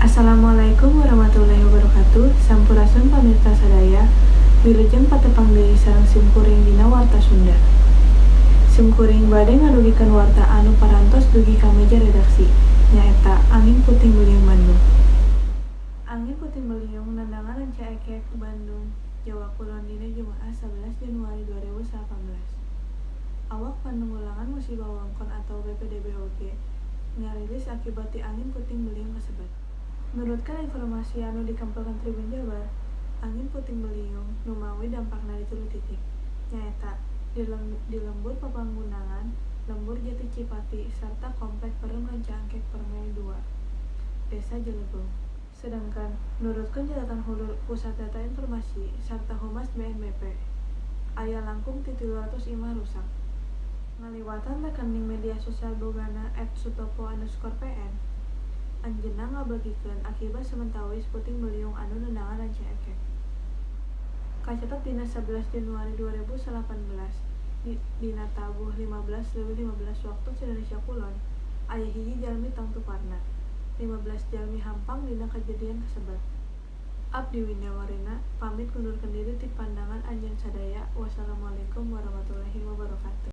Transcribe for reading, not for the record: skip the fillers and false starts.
Assalamualaikum warahmatullahi wabarakatuh. Sampurasun pamirsa sadaya. Wilujeng patepang deui sareng simkuring dina Warta Sunda. Simkuring bade ngadugikeun warta anu parantos dugi ka meja redaksi, nyaeta angin puting beliung Bandung. Angin puting beliung nendangan Rancaekek, Bandung, Jawa Kulon dina Jumaah 11 Januari 2018. Awak Pananggulangan Musibah Wewengkon atawa BPDB oge ngarilis akibat ti angin puting beliung kasebat. Nurutkeun informasi anu dikempelkeun Tribun Jabar, angin puting beliung numawi dampakna di tilu titik, nyaeta di lembur Papanggunangan, Lembur Jati Cipati, sarta Komplek Perum Rancaekek Permai 2, Desa Jelegong. Sedangkan nurutkeun catatan Hulu Pusat Data Informasi sarta Humas BNPB, aya langkung ti 300 imah rusak. Ngaliwatan rekening media sosial bogana @sutopo_pn, anjeunna ngabagikeun akibat samentawis puting beliung anu nendangan Rancaekek. Kacatet dina 11 Januari 2018 dina tabuh 15.15 waktu Indonesia Kulon, aya hiji jalmi tangtu parna, 15 jalmi hampang dina kajadian kasebat. Abdi Winda Warina pamit ngundurkeun diri ti pandangan anjeun sadaya. Wassalamualaikum warahmatullahi wabarakatuh.